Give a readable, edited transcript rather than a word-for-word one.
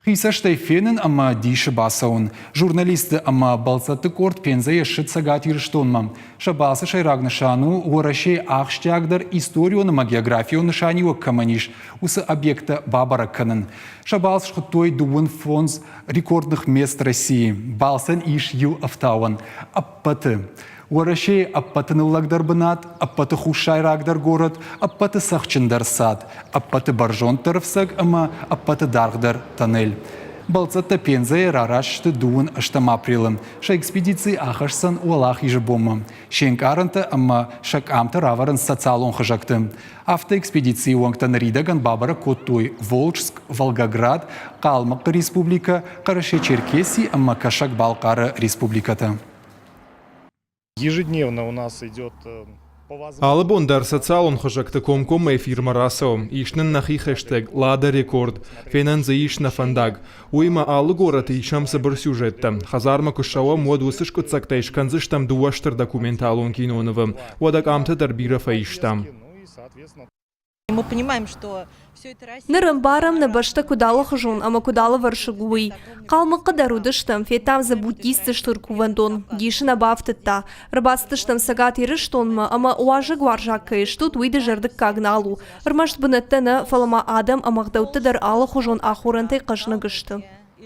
Хи цӕстӕй фенын ӕмӕ дисы бацӕуын. Журналистты ӕмӕ бӕлццӕтты къорд Пензӕйӕ ссыд Цӕгат Ирыстонмӕ. Сӕ балцы сӕйраг нысан у Уӕрӕсейы ахсджиагдӕр историон ӕмӕ географион нысаниуӕг кӕмӕн ис, уыцы объекттӕ бабӕрӕг кӕнын. Сӕ балц схуыдтой 55 рекордных мест России. Балцӕн ис иу ӕфтауӕн ӕппӕты. Уӕрӕсейы ӕппӕты ныллӕгдӕр бынат, ӕппӕты хуссайрагдӕр горӕт, ӕппӕты цӕхджындӕр цад, ӕппӕты бӕрзонддӕр ӕфцӕг ӕмӕ ӕппӕты даргъдӕр тоннель. Бӕлццӕттӕ Пензӕйы рараст сты дыууын ӕстӕм апрелы. Сӕ экспедици ахӕсдзӕн Уӕлахизы бонмӕ. Се нкъарӕнтӕ ӕмӕ сӕ къамтӕ равӕрынц социалон хызӕгты. Афтӕ экспедицийы уӕнгтӕ ныридӕгӕн бабӕрӕг кодтой Волжск, Волгоград, Хъалмыхъхъы республикӕ, Хъӕрӕсе-Черкеси ӕмӕ Кӕсӕг-Балхъары республикӕтӕ. Ежедневно у нас идет э, Алы бон дӕр социалон хызӕгты комкоммӕ эфирмӕ рацӕуӕм, ис нын нӕхи хэштег «Лада Рекорд», фенӕн дзы ис нӕ фӕндаг. Уыимӕ алы горӕты исӕм цыбыр сюжеттӕ. Хӕдзармӕ куы ссӕуӕм, уӕд уыцы скъуыддзӕгтӕй скӕндзыстӕм дыууӕ стыр документалон кинонывы. Уӕдӕ къамтӕ дӕр бирӕ фӕистам. Ныр ӕмбарӕм, нӕ бӕстӕ куыд алыхуызон ӕмӕ куыд алывӕрсыг у, уый. Хъалмыхъхъы дӕр уыдыстӕм, федтам дзы буддистты стыр кувӕндон, дисы нӕ бафтыдта. Ӕрбацыдыстӕм Цӕгат Ирыстонмӕ ӕмӕ уазӕгуарзаг кӕй стут, уый дызӕрдыггаг нал у. Ӕрмӕст бынӕттӕ нӕ, фӕлӕ ма адӕм ӕмӕ ӕгъдӕуттӕ дӕр алыхуызон ахорӕнтӕй хъӕзныг сты.